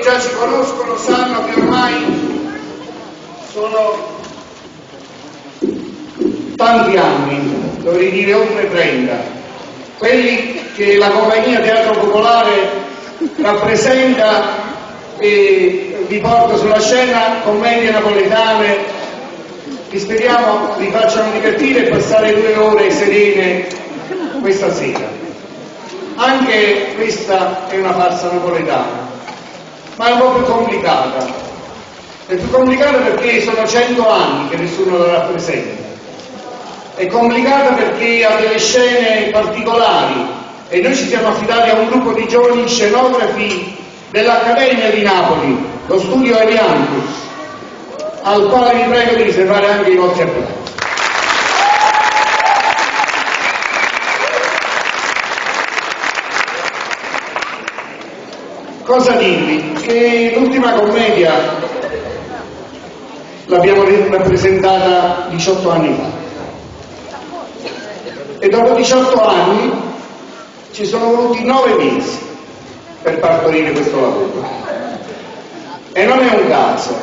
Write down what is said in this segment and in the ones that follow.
già ci conoscono sanno che ormai sono tanti anni, dovrei dire oltre 30, quelli che la compagnia Teatro Popolare rappresenta e vi porta sulla scena commedie napoletane che speriamo vi facciano divertire e passare due ore serene questa sera. Anche questa è una farsa napoletana, ma è un po' più complicata. È più complicata perché sono cento anni che nessuno la rappresenta. È complicata perché ha delle scene particolari e noi ci siamo affidati a un gruppo di giovani scenografi dell'Accademia di Napoli, lo studio Eliantus, al quale vi prego di riservare anche i vostri applausi. Cosa dirvi? Che l'ultima commedia l'abbiamo rappresentata 18 anni fa. E dopo 18 anni ci sono voluti 9 mesi per partorire questo lavoro. E non è un caso.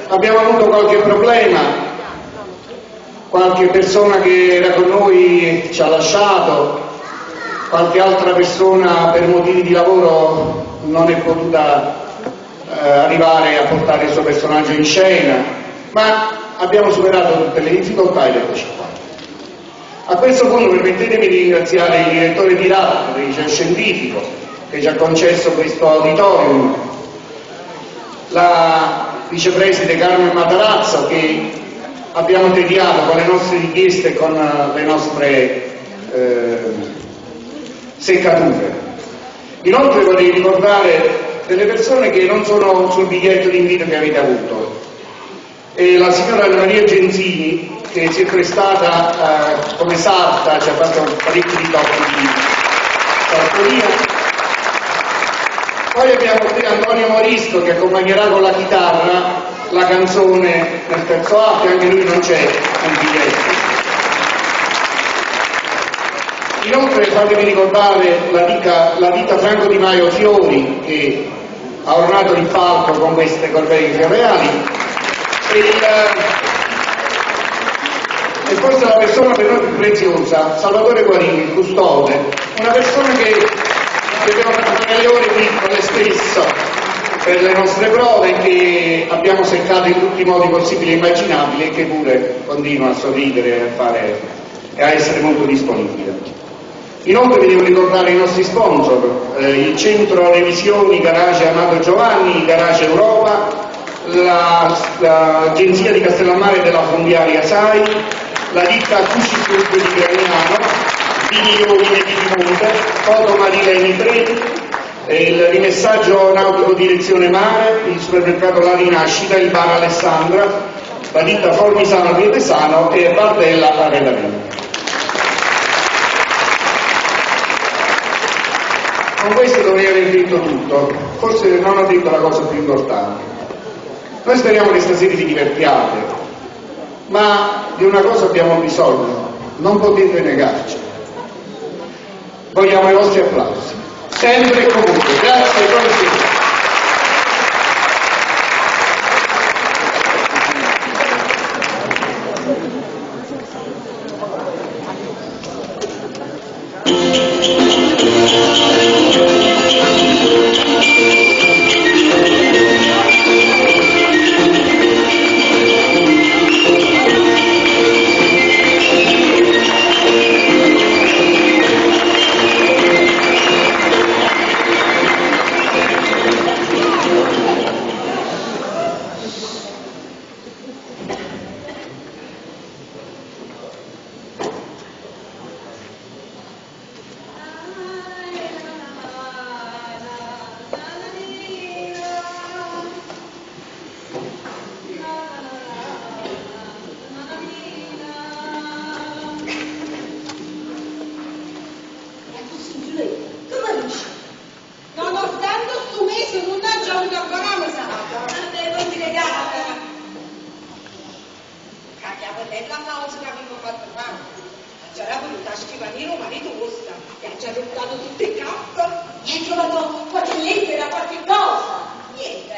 Abbiamo avuto qualche problema, qualche persona che era con noi ci ha lasciato, qualche altra persona per motivi di lavoro non è potuta eh, arrivare a portare il suo personaggio in scena, ma abbiamo superato tutte le difficoltà ed eccoci qua. A questo punto permettetemi di ringraziare il direttore di RAP, del liceo scientifico, che ci ha concesso questo auditorium, la vicepreside Carmen Matarazzo che abbiamo tediato con le nostre richieste e con le nostre eh, seccature. Inoltre vorrei ricordare delle persone che non sono sul biglietto di invito che avete avuto. E la signora Anna Maria Genzini, che si è prestata eh, come sarta, ci ha fatto parecchi ritocchi di sartoria. Poi abbiamo qui Antonio Morisco che accompagnerà con la chitarra la canzone nel terzo atto, e anche lui non c'è nel biglietto. Inoltre fatemi ricordare la dica, la ditta Franco Di Maio Fiori che ha ornato il palco con queste corvette floreali e, il, e forse la persona per noi più preziosa, Salvatore Guarini, il custode, una persona che, che abbiamo fatto fare le ore piccole spesso per le nostre prove che abbiamo seccato in tutti i modi possibili e immaginabili e che pure continua a sorridere e a, fare, e a essere molto disponibile. Inoltre vi devo ricordare i nostri sponsor, eh, il centro revisioni Garage Amato Giovanni, Garage Europa, l'agenzia la, di Castellammare della Fondiaria SAI, la ditta Cucisud di Gragnano, Vini Iovine di Piemonte, Foto Marileni 3, il rimessaggio nautico direzione mare, il supermercato La Rinascita, il bar Alessandra, la ditta Formisano Pietesano e Bardella Arredamento. Con questo dovrei aver detto tutto, forse non ho detto la cosa più importante. Noi speriamo che stasera vi divertiate, ma di una cosa abbiamo bisogno, non potete negarci. Vogliamo i vostri applausi, sempre e comunque. Grazie e buonasera. Nonostante sto mese non ha già avuto ancora una mesata. Vabbè, voi mi regate. Cacchia, quella pausa che avevo fatto fare. C'era voluta scrivere il marito vostra, che ha già rubato tutte le cappe. Mi hai trovato qualche lettera, qualche cosa? Niente.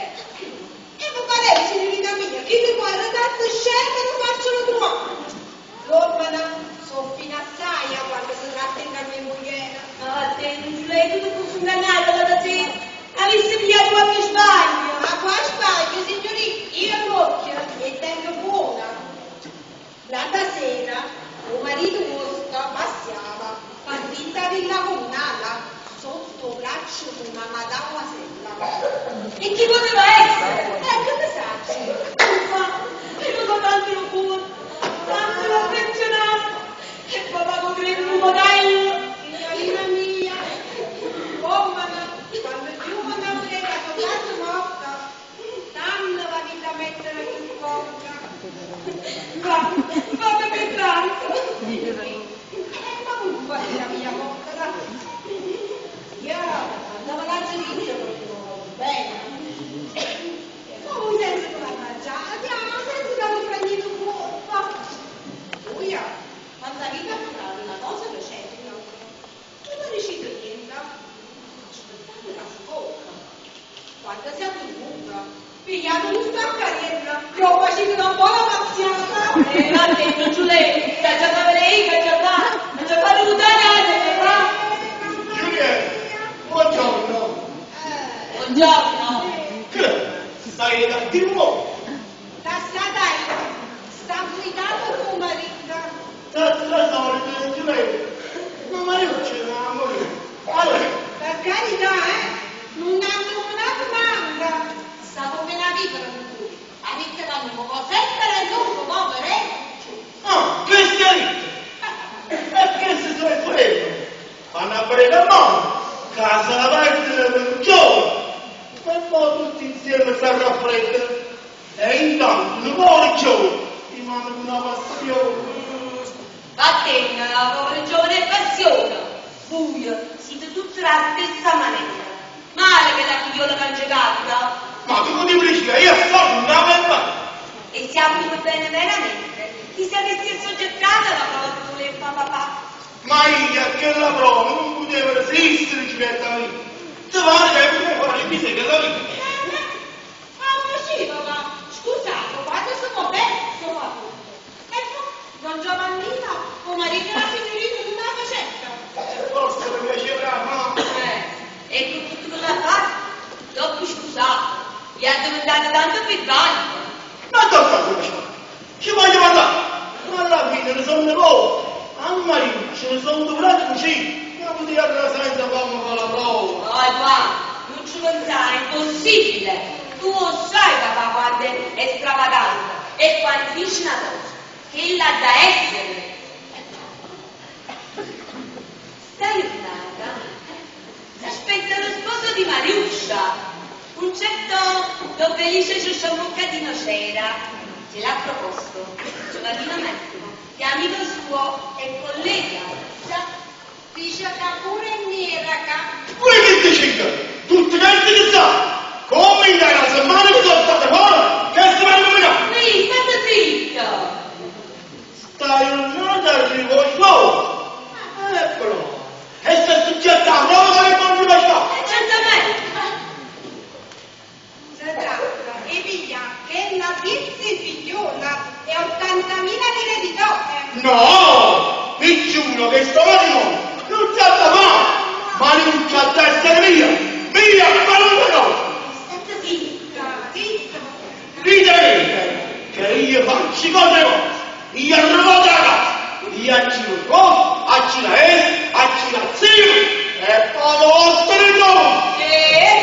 Vattene, Giulia, tu ti fossi ingannata l'altra sera. Avessi pigliato qualche sbaglio. Ma qua sbaglio, signorina, io l'occhio e tengo buona. L'altra sera, il marito vostro passiava per vinta villa comunale sotto il braccio di una mademoisella. E chi poteva essere? Che ne sai? Uffa, io sono tanto lo cuore, tanto l'ho affezionato. E papà con il modello. Signorina mia, uomini, quando più quando volete soltanto morta, tanto la vita mettere più bocca. Va, vada per tanto. E ma comunque la mia bocca, da. Io andavo alla giudizio bene. Ma voi senza che la mangiate, senza che vi prendete colpa. Voi, quando avete appurato una cosa che c'è, non riuscite niente. Aspettate la scocca. Quando si è venuta, pigliate un staccarella, che ho fatto una buona pazziata. Vattene, Giulia, che già fa lei, che già fa, già fa l'italiano, che fa. Giulietta, buongiorno. Buongiorno. Che? Stai da di nuovo? Sta dai, sta guidando tuo marito. La solita, Giulietta. Ma Mario c'è amore. Allora, Per carità, non ha nominato manca. Stavo come una vita con lui. Avete la nuova cosetta e lungo, povero, eh? ah, che stai? E che si sono quello? Fanno a breve mano, casa la parte per un giorno. E poi tutti insieme si raffreddano. E intanto un povero giovane rimane una passione. Vattene, povero giovane passione. Voi siete tutti la stessa maniera. Male che la figliola che ci capita. Ma tu non ti dici che io sono una bella. E siamo bene veramente. Chissà che si è soggettata alla prova di voler fa papà. Ma io a che la prova non potevo resistere, Giulietta mia. Ti pare che potevo fare il che la vita? Ma sì, papà. Scusate, quando siamo bene, siamo a tutto. E poi, Don Giovannino, o marito della signorina, non la facetta. Forse mi piaceva, ma... E con tutto quello che ha fatto, dopo scusato, gli ha diventato tanto più valido. Ma dove faccio? Ci voglio parlare. Ma alla fine ne sono poco. A Marino ce ne sono durati così. Ma poteva andare senza come fa la prova. Oh, Edoardo, non ci pensare, è impossibile. Tu lo sai papà quando è stravagante e quando dice una cosa, che ella ha da essere. Sta giornata si aspetta lo sposo di Mariuscia, un certo Don Felice Ciusciambocca di Nocera. Ce l'ha proposto Giovannino Mattino, che è amico suo e collega. Già, dice che pure nera, che... Voi che dici? Tutti questi che sa? Come in una settimana che sono stata fuori, che si va a comunicare? Sì, state zitto! Stai giornata arrivo il fuoco. Eccolo. E se è successa la prova che non ti faccio. Certamente! Si tratta e piglia che la pizza figliola e 80.000 lire di dote. No! Vi giuro che sto matrimonio non c'è da fare! Ma non c'è da essere mia! Mia, qualunque cosa! State zitto! Zitto. Ritenete che io faccio cose cose! Io arrivo da casa! Io accino il posto, accino est, accino zio e poi lo ritrovo! E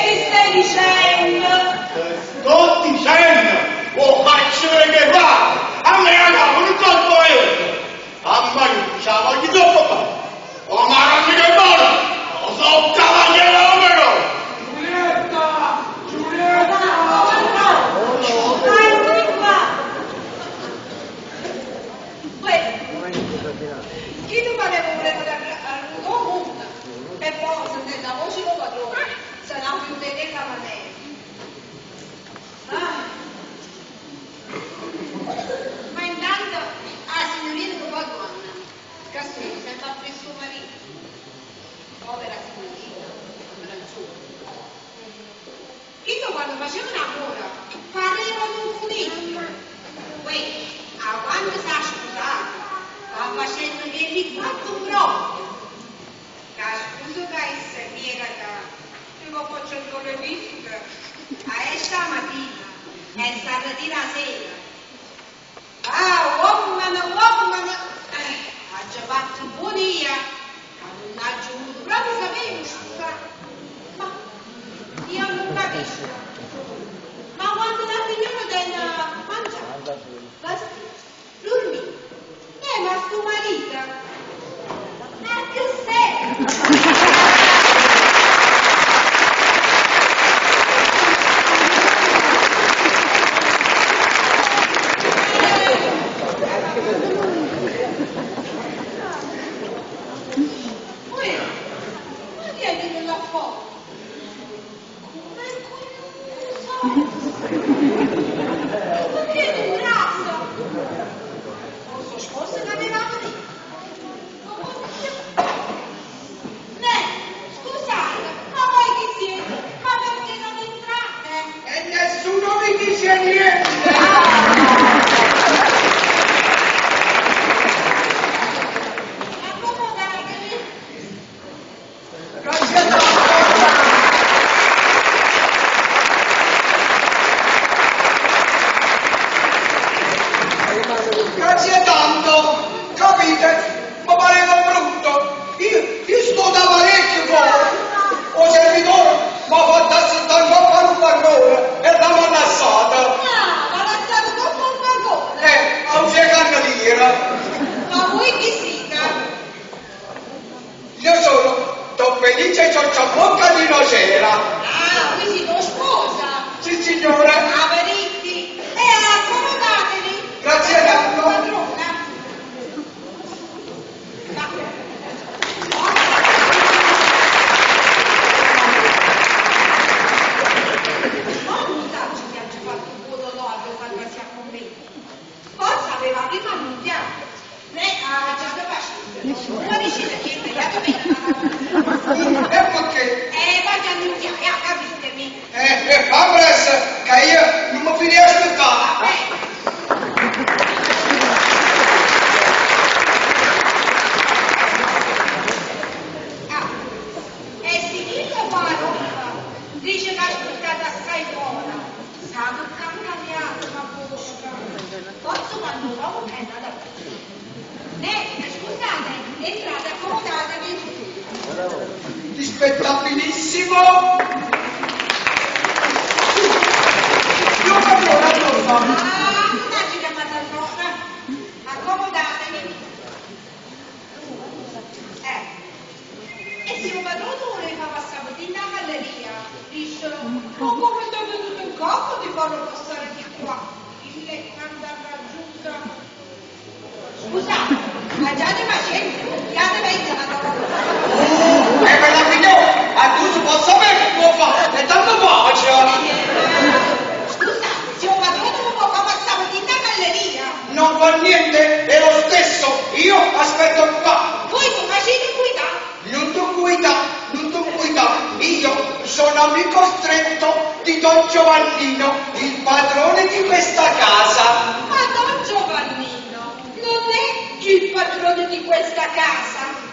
che stai dicendo? Te sto dicendo! O faccio che fa! A me la capo non so io! A Mariuccia voglio troppo fare! O ma che buono! O so cavaliere numero! Giulietta! Giulietta! Vai, vieni qua! Uè, Chi tu pareva voleva al mondo? E poi sentendo la voce del padrone, sarà più tenere la maniera. Ah. Ma intanto la signorina che va donna, che si sempre presso suo marito. Povera signorina, ragione. Io quando faceva un'amore, pareva un coniglio. Uè, a quando si è sposato, va facendo che li quattro proprio. Che Visto che essa mierata, ti lo faccio ancora visita. A esce la mattina e si ritira la sera. Ah, uomini, uomini! Ha già fatto buonia, ma non ha avuto proprio sapere, scusa. Ma io non capisco. Ma quando la signora tiene mangiato, vestito, dormito, ma sto marito, ma che sei? Uè, ma vieni là fuori. Come è curioso! Ma che durato! Forse forse l'avevamo detto. Beh, scusate, ma voi chi siete? Ma perché non entrate? E nessuno mi dice niente! Accomodatevi. Grazie tanto! Grazie tanto! Capite? Mi pareva brutto! Io sto da parecchio fuori! O servitore mi ha fatto assettare un po' un bancone e l'ha ammassata! Ah, ma lasciate dopo un vagone. A un cannoliera! Ma voi chi siete? Io sono Don Felice Ciocciabocca di Nocera! Ah, voi siete sposa. Sì, signore! Averitti. E accomodatevi. Grazie tanto! Padrona. Ma... Ma non sa chi ha già fatto un buono no a fantasia con me. Forse aveva prima annunziato. Ne ha già pazienza. Non dice che è tagliato bene. E perché? Voglio annunziare, ah, capitemi. Fa presto, che io non mi fido di aspettare. Ah, e se chi lo fa roba, dice che ha aspettato assai buona. Sa che cambiato, ma bosca. Forse quando trovo è andata bene. Ne, scusate, entrate, accomodatevi. Rispettabilissimo! Io padrone allora. Ah, non ha chiamato allora. Accomodatevi. E se un padrone voleva passare in la galleria, dice, ma come ti è venuto in capo di farlo passare di qua? Il canta raggiunta. Scusate, mangiate pazienza, piate mezza la Oh, e per la signora, a tu si può sapere come fa, è tanto facile. Scusate, se un padrone non può far passare in la galleria, Non fa niente, è lo stesso, io aspetto qua. voi non facete guidare. Non ti guida, non ti guida, io sono amico stretto di Don Giovannino, il padrone di questa casa. Ma Don Giovannino non è il padrone di questa casa.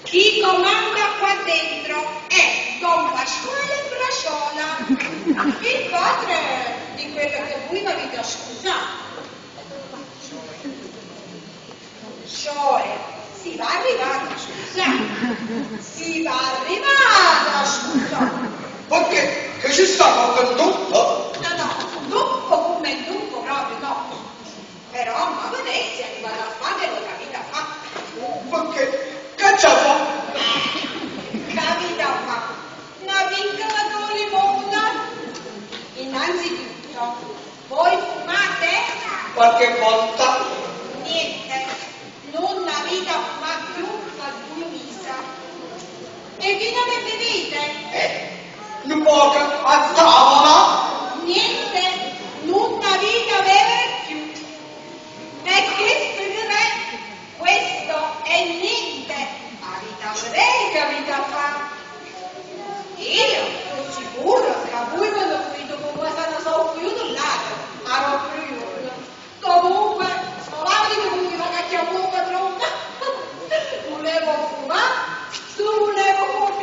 Chi comanda qua dentro è Don Pasquale Braciola, il padre di quello che voi avete a scusare. Cioè, si va arrivando a scusare. Si va arrivando a scusare. Perché? Che ci sta qualche tutto? No, no, dopo come dopo proprio no. Però ma vedete, è arrivata a fare quello che avete fatto. Perché? Che c'ha fa? Capita fa? Una piccola con limone. Innanzitutto, voi fumate? Qualche volta. Niente, non avete fumato più da 2 mesi. E vino ne bevete? Un poco a tavola. Niente, non avete a bere più. E che dire? Questo è niente. Avete a vedere che avete a fare. Io sono sicuro che a voi ve l'ho finito con questa non so più d'un lato. A più. Comunque, sfolavate che voi va a chiamare un padrone. Volevo fumare, tu volevo fumare.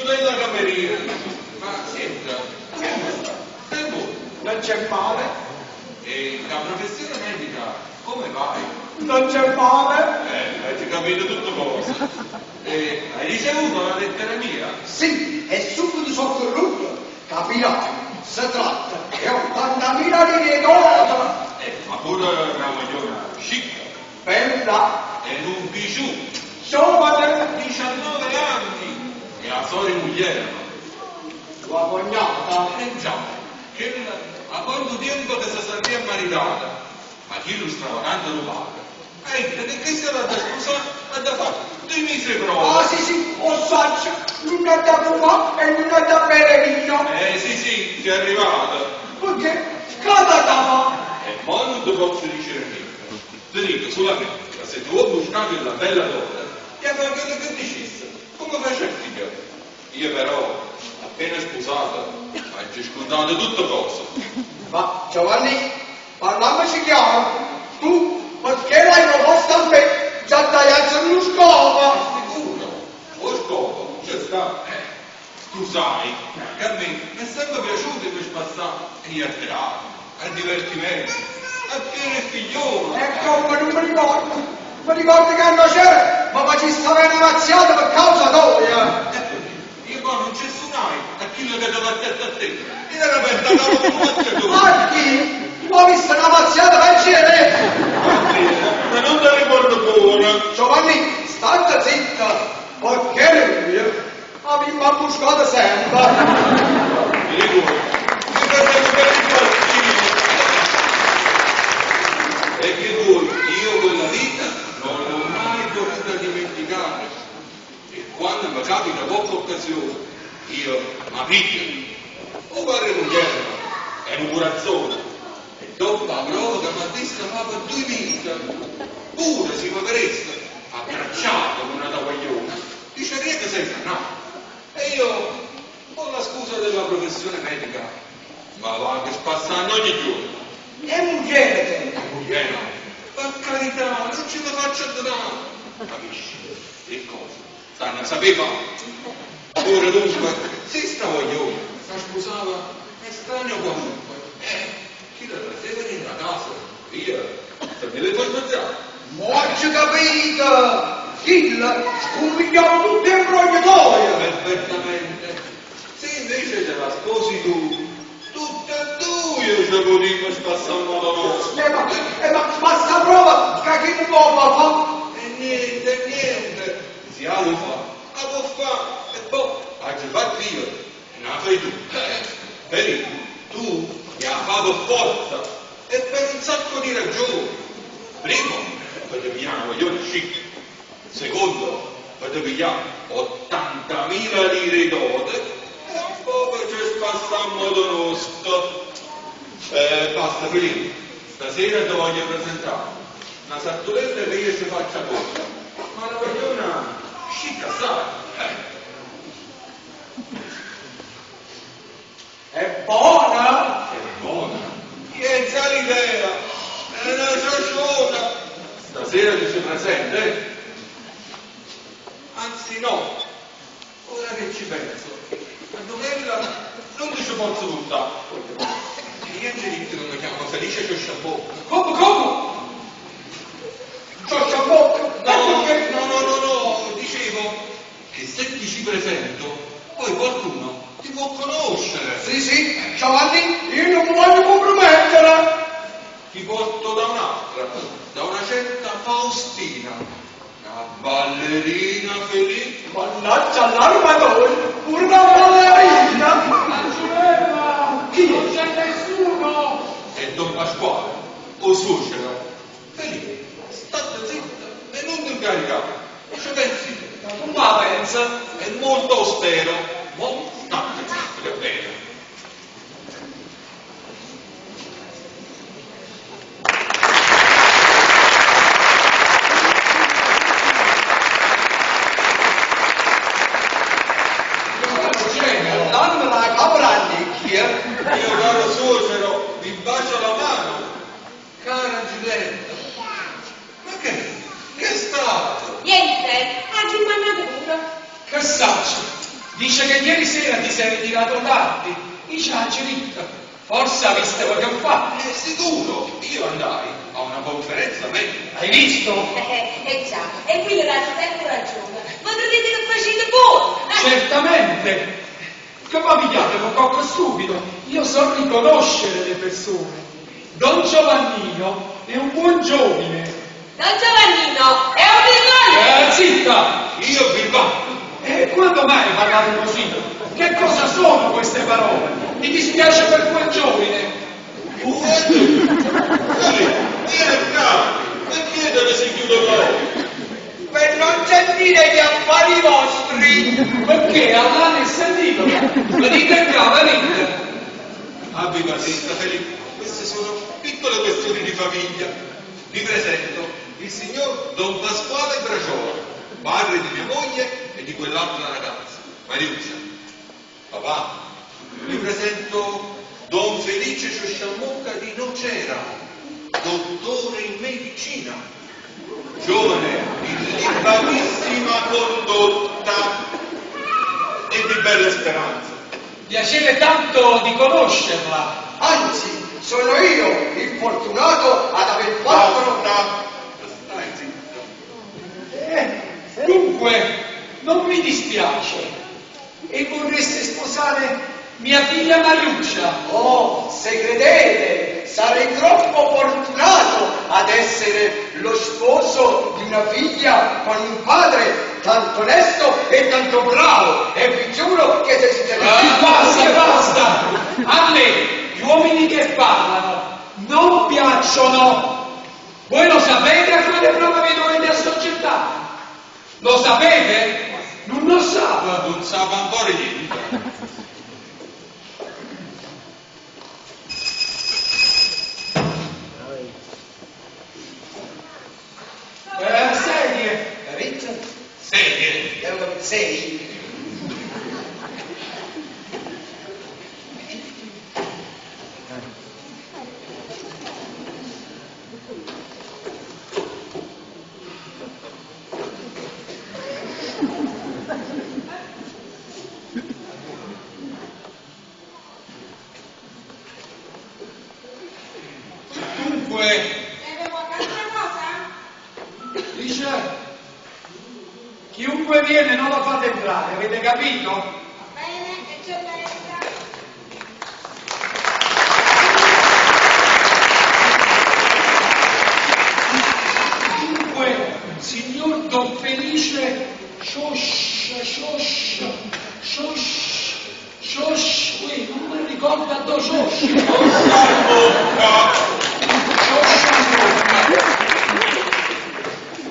bella camerina. Ma sienta, come sta? Stai buono? Non c'è male, E la professione medica come vai? non c'è male. Hai capito tutto cosa. E hai ricevuto la lettera mia? Sì, e subito sono corrotto. Capirai, si tratta di 80.000 lire d'oro. Ma pure una magliona chic. Bella, E un bijou. giovane, 19 anni. E la sua moglie. tua cognata. Eh già, che a quanto tempo che si sarebbe maritata? Ma chi lo stravagante lo paga? E che che se l'ha da sposare? Ha da fare 2 mesi di prova. Ah sì sì, ho saggio, non è da fumare e non è da bere vino. Sì sì, sei arrivato. Perché scada da fa. E poi non ti posso dire niente. Ti dico solamente che se tu vuoi buscare la bella donna, ti avrei che dicesse, come facessi io. Io però, appena sposata, ho scontato tutto cosa. Ma Giovanni, parliamoci chiaro, tu perché l'hai proposta a me? Già dai a uno scopo. Sicuro, lo scopo c'è sta. Tu sai che a me mi è sempre piaciuto per spassare e a teatro, al divertimento, a pieno figliolo. Ecco, ma non mi ricordo. Mi ricordo che hanno c'era, ma facessi avere una mazziata per causa tua. Ecco, io poi non c'è mai a chi lo che dava a testa a te. Io ero aperta da un mazziatore. Ma chi? Tu ho visto una mazziata per c'era. Ma non te ricordo pure. Giovanni, state zitta, perché lui aveva buscato sempre. Mi ricordo. Mi facevo per impazzire. E che voi, io quella vita non l'ho mai dovuta dimenticare. E quando mi capita poca occasione, io mi piglio. O padre moglie, è un corazzone. E dopo la prova che mi ha detto fa per 2 mesi, pure si mi vedesse abbracciato con una tovagliona, dice che sei no. E io, con la scusa della professione medica, ma va anche spassando ogni giorno. E moglie te. Moglie no, per carità, non ce la faccio dare. Capisci? Che cosa? Stanno a sapere. Ora dunque, se stravoglione, si sposava, è strano qualunque. Chi la traseva nella casa? Io, se mi devo sbagliare. Mo ci capito! Il scompigliamo tutto in brogliatoio! Perfettamente. Se invece te la sposi tu, tutte e due ci potremmo spassare un modo nostro. Ma sta prova che chi non può fa? E niente, niente. Si ha lo fa, la può fare, e poi ha già fatto io, e non la fai tu. Vedi, tu mi hai fatto forza, e per un sacco di ragioni. Primo, perché pigliare una guaglione chic. Secondo, perché pigliare 80.000 lire di dote, e poi ci spassiamo a modo nostro. Basta Filippo, stasera ti voglio presentare una sartoletta che io ci faccia conto. Ma la guagliona chic assai. È buona? È buona. Chi è già l'idea? È una ciociona. Stasera ti sei presente? Eh? Anzi no, ora che ci penso, a Donella non ti ci posso buttare. E io ti dico che mi chiamo Felice Ciosciabocca. Come, come? Ciosciabocca? No, no, no, no, no, dicevo che se ti ci presento, poi qualcuno ti può conoscere. Sì, sì, Giovanni, io non mi voglio compromettere. Ti porto da un'altra, da una certa Faustina, una ballerina felice. Mannaggia l'armatore, pure una ballerina. Angiolella! Chi? Non c'è nessuno! E Don Pasquale, o suocero, Felipe, state zitta e non ti incaricare. Ci pensi? Ma come la pensa? È molto austero. Mo state zitta, che bene. Dammi la capra annicchia. Mio caro suocero, vi bacio la mano. Cara Giulietta, ma che? Che è stato? Niente, ha mannato pure. Che saccio? Dice che ieri sera ti sei ritirato tardi. Dice a Angelica, forse aviste qualche fa. È sicuro, io andai a una conferenza medica. Hai visto? Eh già, e qui le date sempre ragione. Ma credete che facete buono? Certamente. Che ma pigliate con cocco stupido? Io so riconoscere le persone. Don Giovannino è un buon giovine. Don Giovannino è un birbante! Zitta! Io birbante. E quando mai parlate così? Che cosa sono queste parole? Mi dispiace per quel giovine. Feli, vieni qua e chiedere se chiudo l'occhio. Per non sentire gli affari vostri. Perché Allah ne sentito? Venite qua, venite. Abbi pazienza, Felipe, queste sono piccole questioni di famiglia. Vi presento il signor Don Pasquale Braciola, padre di mia moglie e di quell'altra ragazza, Mariuzza. Papà, vi presento Don Felice Ciosciammocca di Nocera, dottore in medicina, giovane di liberissima condotta e di belle speranze. Piacere tanto di conoscerla. Anzi, sono io il fortunato ad aver fatto... Basta, stai zitto. Dunque, non mi dispiace. E vorreste sposare mia figlia Mariuccia? Oh, se credete, sarei troppo fortunato ad essere lo sposo di una figlia con un padre tanto onesto e tanto bravo. E vi giuro che se siete... Ah, basta, basta! A me gli uomini che parlano non piacciono. Voi lo sapete a quale prova vi dovete assoggettare? Lo sapete? Non lo sa. Non sa ancora niente. Sedie. Capito? Sedie. Io capito, sei? Dunque, Serve qualche altra cosa? dice, chiunque viene non lo fate entrare, avete capito? Va bene, eccellenza. Dunque, signor Don Felice Scioscia, Scioscia, Scioscia, Scioscia, ui, non mi ricordo a do Scioscia. Scioscia bocca.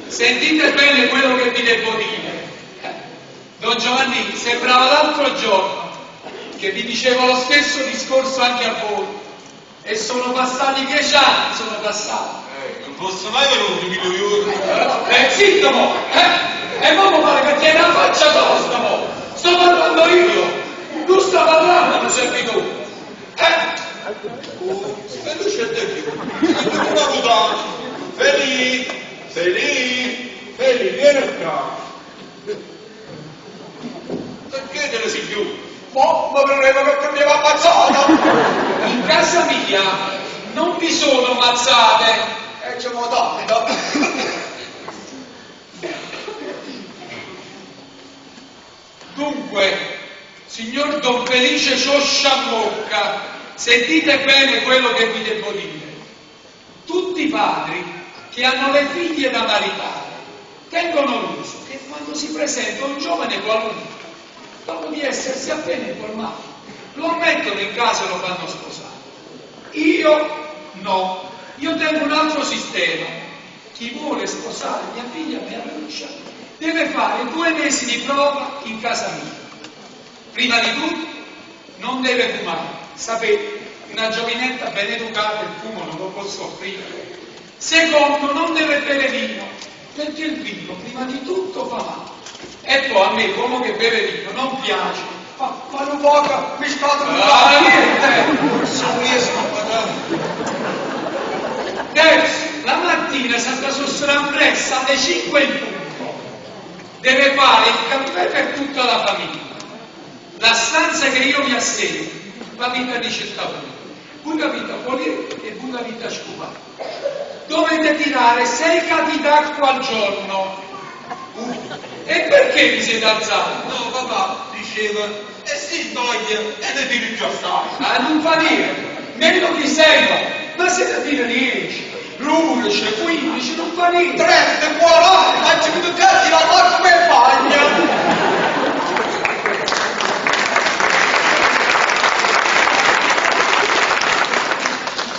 Sentite bene quello che vi devo dire. Don Giovanni, sembrava l'altro giorno che vi dicevo lo stesso discorso anche a voi. E sono passati 10 anni, sono passati. Non fosse mai venuto di giorno. Zitto mo! E mo mi pare che tiene la faccia tosta mo! Sto parlando io! Tu sta parlando, non servi tu! Felice te più. Feli, Feli, Feli, vieni qua. Perché te ne sei più? Mo, mi prendeva che mi aveva ammazzato. In casa mia non vi sono mazzate! E c'è mo tanto. Dunque, signor Don Felice Ciosciabocca, sentite bene quello che vi devo dire. Tutti i padri che hanno le figlie da maritare tengono l'uso che quando si presenta un giovane qualunque, dopo di essersi appena informato, lo ammettono in casa e lo fanno sposare. Io no, io tengo un altro sistema. Chi vuole sposare mia figlia Mariuccia deve fare 2 mesi di prova in casa mia. Prima di tutto non deve fumare. Sapete, una giovinetta ben educata il fumo non lo può soffrire. Secondo, non deve bere vino, perché il vino prima di tutto fa male. E poi a me l'uomo che beve vino non piace. Ma un poco, mi state un Ah, niente! Sono io, sono padrone. Terzo, la mattina si sta su strafressa alle 5 in punto. Deve fare il caffè per tutta la famiglia. La stanza che io vi assegno l'avita ricettà voi. Voi l'avita pulire e voi l'avita scupare. Dovete tirare sei cati d'acqua al giorno. E perché vi siete alzati? No, papà, diceva, e si sbaglia e ne tiri già assai. Ah, non fa niente, meno di sei no, ma se ne tira 10, 12, 15, non fa niente. 30, 40, faccio che tu cazzi la fa come bagna.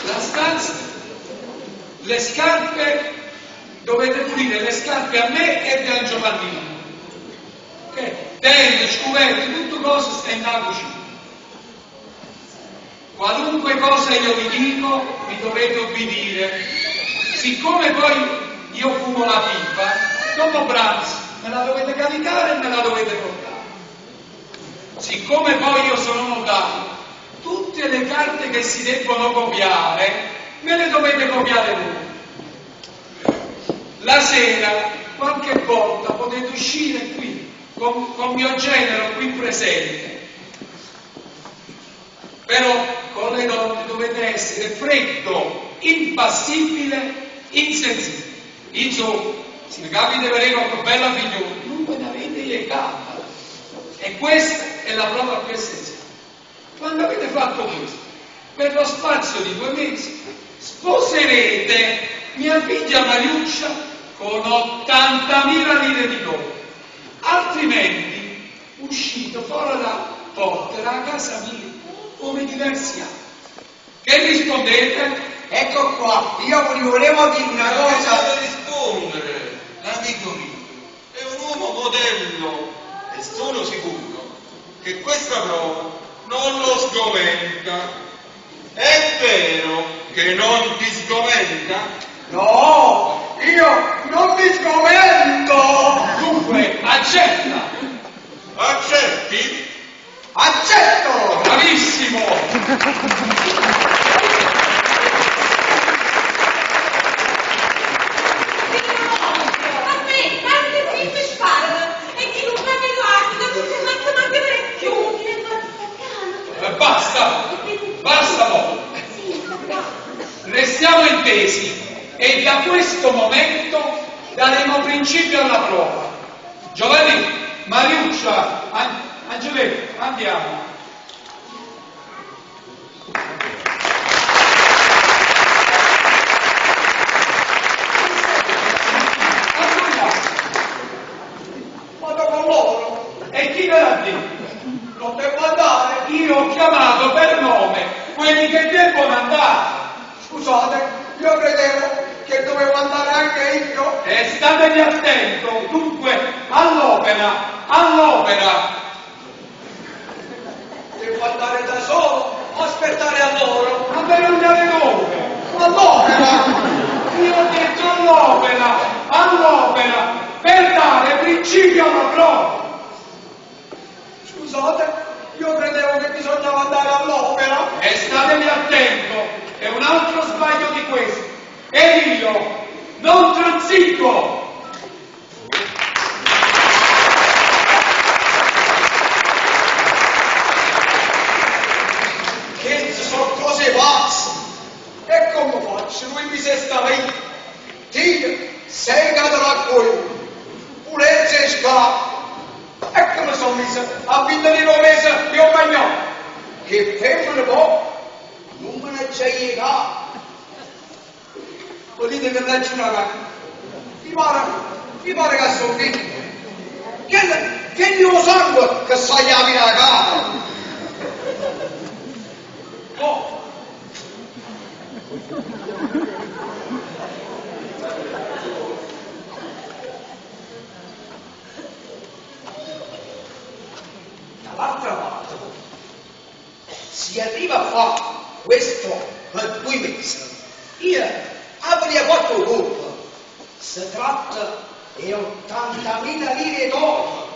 La stanza, le scarpe, dovete pulire le scarpe a me e a Giovannino. Ok? Tende, scuvette, tutto cosa sta in la cucina. Qualunque cosa io vi dico, mi dovete obbedire. Siccome poi io fumo la pipa, dopo pranzo me la dovete caricare e me la dovete portare. Siccome poi io sono notaio, tutte le carte che si debbono copiare, me le dovete copiare voi. La sera, qualche volta, potete uscire qui, con mio genero qui presente. Però con le donne dovete essere freddo, impassibile, insensibile. Insomma, se vi capita di vedere qualche bella figliuola, non ve ne avete llegata. E questa è la prova più essenziale. Quando avete fatto questo, per lo spazio di 2 mesi, sposerete mia figlia Mariuccia con 80.000 lire di dote. Altrimenti uscite fuori la porta da casa mia, come diversi altri. Che rispondete? Ecco qua, io vi volevo dire una cosa. Deve rispondere, l'amico mio è un uomo modello e sono sicuro che questa prova non lo sgomenta. È vero che non ti sgomenta? No, io non mi sgomento. Dunque, accetta. Accetti? Accetto! Bravissimo! A me, anche se mi sparano, e chi non fa meno altro, non si ammazza manco per più. Basta! Basta mo! Restiamo intesi e da questo momento daremo principio alla prova. Giovanni, Mariuccia, Angeletta, andiamo. Vado con loro. E chi ve l'ha detto? Non devo andare. Io ho chiamato per nome quelli che debbono andare. Scusate, io credevo che dovevo andare anche io. E statevi attento, dunque, all'opera, all'opera. Devo andare da solo o aspettare a loro? Ma per andare dove? All'opera! Io ho detto all'opera, all'opera, per dare principio alla prova. Scusate, io credevo che bisognava andare all'opera. E statevi attento, è un altro sbaglio di questo. E io non transigo. Che sono cose pazze. E come faccio? Lui mi si sta lì. Tira, sei caduto l'acqua, pulezza e scappa. E come sono messo? A finire l'ho messa e ho mangiato. Che femmina poi, non me ne c'è llegata. Volete che leggi una carta? Mi pare che sono figlio. Che il mio sangue che sa gli apri la casa. Oh. Dall'altra parte si arriva a fare questo per 2 mesi. Io avrei fatto colpa. Si tratta di 80.000 lire d'oro.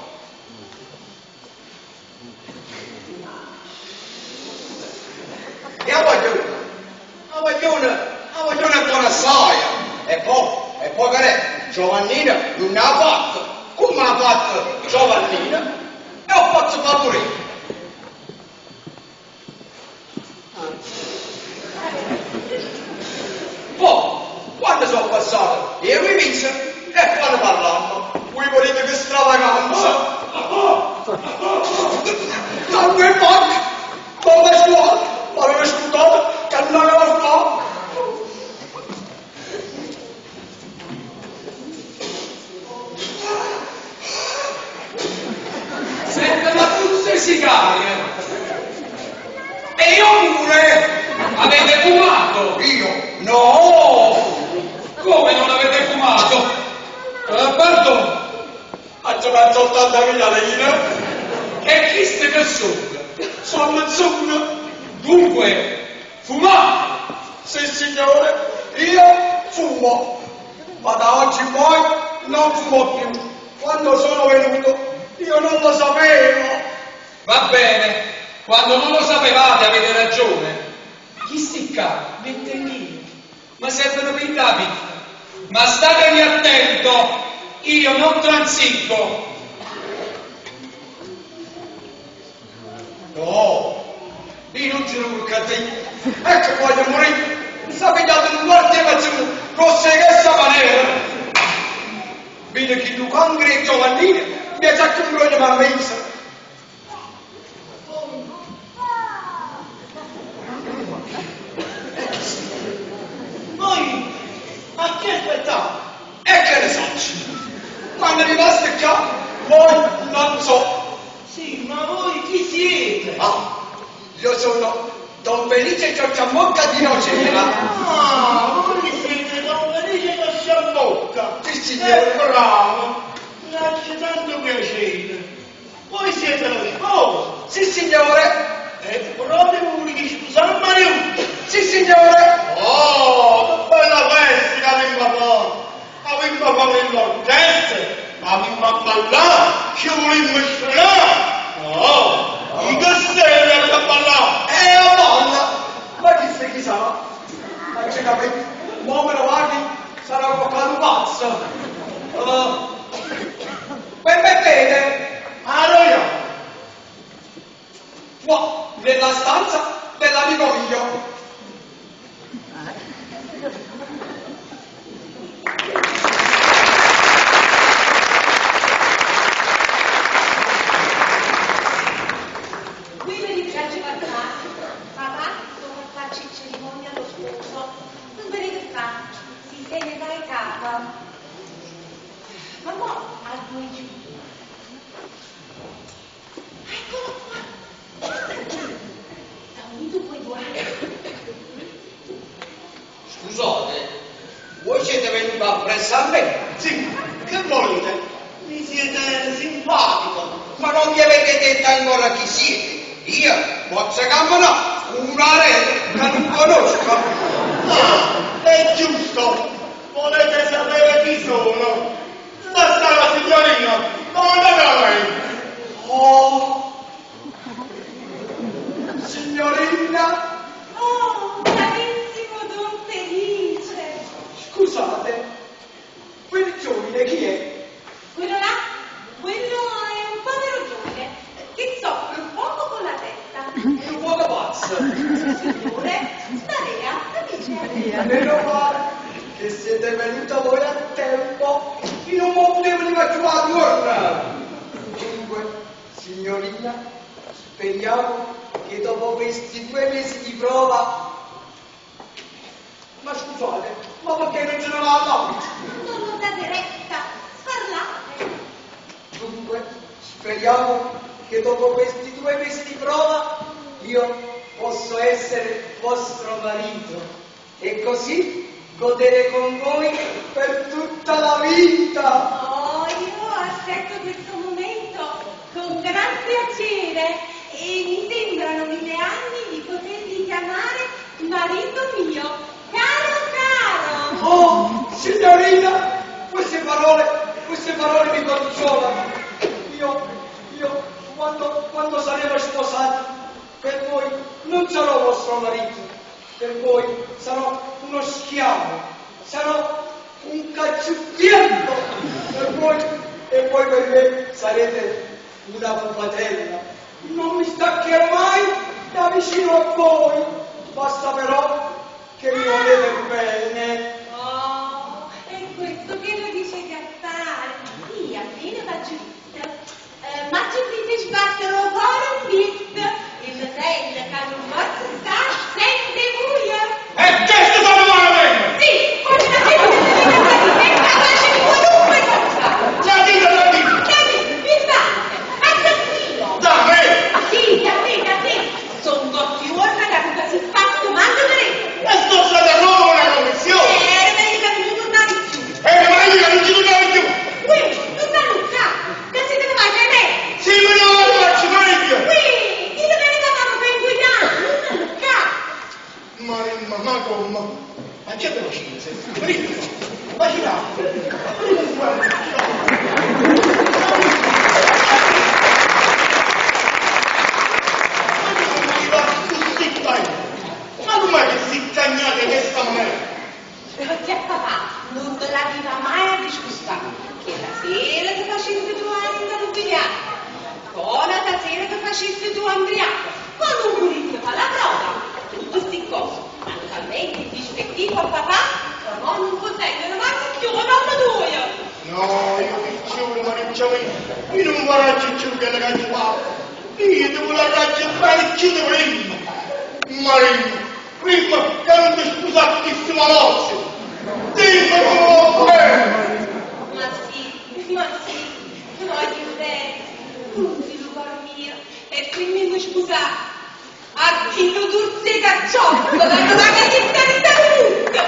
E a voglio una buona saia. E poi che è? Giovannina non ha fatto. Come ha fatto Giovannina? E ho fatto favorire. Sangue e pacche, come scuola, ma avevo scudato che non avevo fatto. Sente la puzza 'e sigarie. E io pure! Avete fumato? Io? No! Come non avete fumato? Pardon, Faccio perso 80.000 lire. e chi ste che sono? Sono insomma. Dunque, fumate! Sì, signore, io fumo, ma da oggi in poi non fumo più. Quando sono venuto, io non lo sapevo. Va bene, quando non lo sapevate avete ragione. Chi sti qua? Mette io. Ma servono per la vita. Ma statevi attento, io non transigo. No, io non ce l'ho cattivo. Ecco voglio morire. Mi sta pigliando un quarto e mezzo con questa maniera. Vedo che tu congri e Giovannini mi ha già comprato una messa. Voi a chi aspettate? E che ne so? Quando è rimasto qua, voi non so. Sì, ma voi chi siete? Ah, io sono Don Felice Ciocciamocca di Nocera. Ah, voi siete Don Felice Ciocciamocca. Sì, signore. È bravo, mi faccio tanto piacere. Voi siete lo sposo. Sì, signore. E proprio voi che sposate Mariuccia. Sì, signore. Oh, che bella festa che avevamo fatto! Avevamo fatto l'orchestra, avevamo ballare, ci volevamo suonare! No, i castelli avevamo ballato! Eh, balla! Ma chi se chi sarà? Ma c'è capito? Mo me lo guardi, sarà un po' pazzo. Permettete? Allora, Qua, nella stanza dell'amico mio. Qui mi piace papà. Papà dove faccio cerimonia allo sposo. Non venite qua, si se ne va in capo. Ma mo a due giù. Eccolo qua. Da un tu puoi guardare. Scusate, voi siete venuti appresso a me? sì, che volete? Mi siete simpatico. Ma non mi avete detto ancora chi siete? Io posso camminare una rete che non conosco. Ah, è giusto. Volete sapere chi sono? La sta la signorina, non da lei. Oh, signorina, Oh, carissimo Don Felice. scusate, quel giovane chi è? Quello là, quello è un povero giovane che soffre un poco con la testa. È un poco pazzo. Signore, Maria, capisce? Meno male che siete venuta voi a tempo, io non mi potevo neanche più a tornare. Dunque, signorina, speriamo che dopo questi 2 mesi di prova... Ma scusate, ma perché non ce ne va all'altro? Non lo date retta, parlate. Dunque, speriamo che dopo questi 2 mesi di prova io posso essere vostro marito e così godere con voi per tutta la vita. Oh, io aspetto questo momento con gran piacere e mi sembrano 1000 anni di potervi chiamare marito mio, caro caro. Oh, signorina, queste parole mi consolano. Io, quando saremo sposati, per voi non sarò vostro marito, per voi sarò uno schiavo, sarò un cacciucchiello per voi, e poi per me sarete una pupatella. Non mi staccherò mai da vicino a voi, basta però che mi volete bene. Oh, è questo che lo dicete a fare. Sì, appena faccio vista. Ma ci dite sbattere un cuore un bit. pacienza. Venite, immaginate, aprite un guardo. Ma com'è che si cagnate questa maniera? Perché papà non te l'aveva mai a disgustare, che la sera ti facessi tu andare ubriaco, poi la sera ti facessi tu ambriaco, quando un pulito fa la prova, tutte queste cose, hanno talmente il dispettivo a papà, che mo non consentono manco più la nonna tua. No, io ti giuro, Mariuccia mia, io non vorrei più che la caccia fa. Io ti volevo bene più di prima. Marina, prima che non ti sposatissima nozze. Dimmi come va bene. Ma sì, ma sì, voglio bene, tutti lo cor mio, e quindi mi scusa, a chi lo dulce cacciotto, da cosa che ti sta tutto.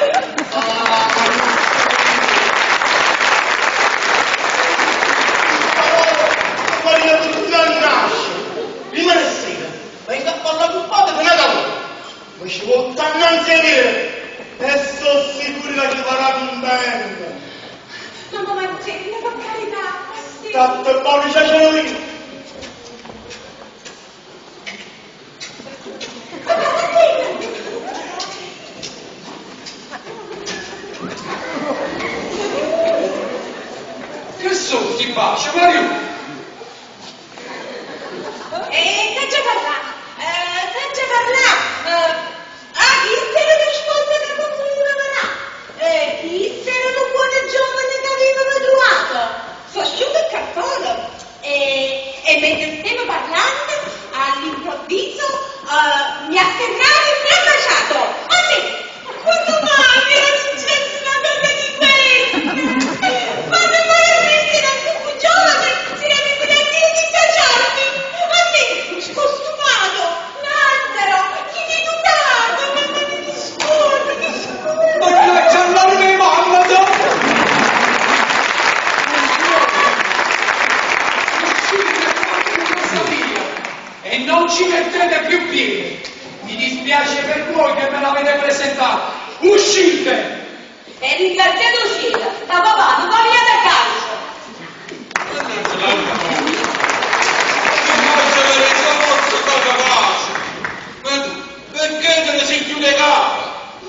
Marina, tu non nasce. Rimane sera, venga a parlare con padre per una volta. Ma ci vuole innanzi a dire. E sono sicuro che ci farà contento. Mamma Marcella, per carità, ma sì. Tanto buono c'è lui. Papà, Marcella! Che sono sti baci, Mario? E che ci parla? Che ci parla? Ah, chi se era la sposa che non voleva parà? Chi se era lo buon giovane che aveva trovato? Sono asciutto il cartone. E mentre stavo parlando, all'improvviso mi ha afferrato e mi ha baciato. A me, quando mai mi era successa una cosa di questa? Quando mai avresti era più giovane, si era venuto a dire di baciarmi. A me, scostumato, Lazzaro, ineducato, mamma mi scusi, mi scusi. Mannaggia all'arma e mamma! Uscite fuori di casa mia e non ci mettete più piede. Mi dispiace per voi che me l'avete presentato. Uscite! E ringraziato cielo, da papà non va via da casa. Mannaggia l'alma mia. Che faccio avere già forza da capace. Ma tu, perché te ne sei più legato?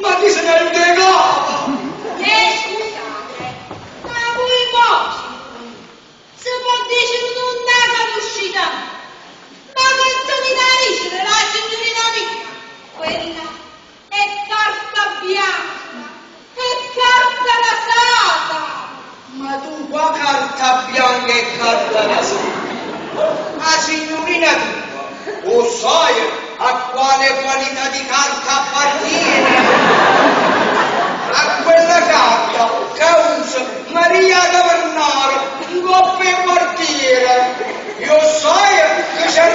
Ma ti sei venuto in capo? Scusate, ma voi pochi, si può dire non da conoscita, ma canzonina dice la signorina mia, quella è carta bianca, è carta rasata. Ma tu qua carta bianca e carta rasata? La signorina tua, o sai a quale qualità di carta appartiene? A quella carta che usa Maria Cavernaro in coppia e quartiere. Io sai che c'è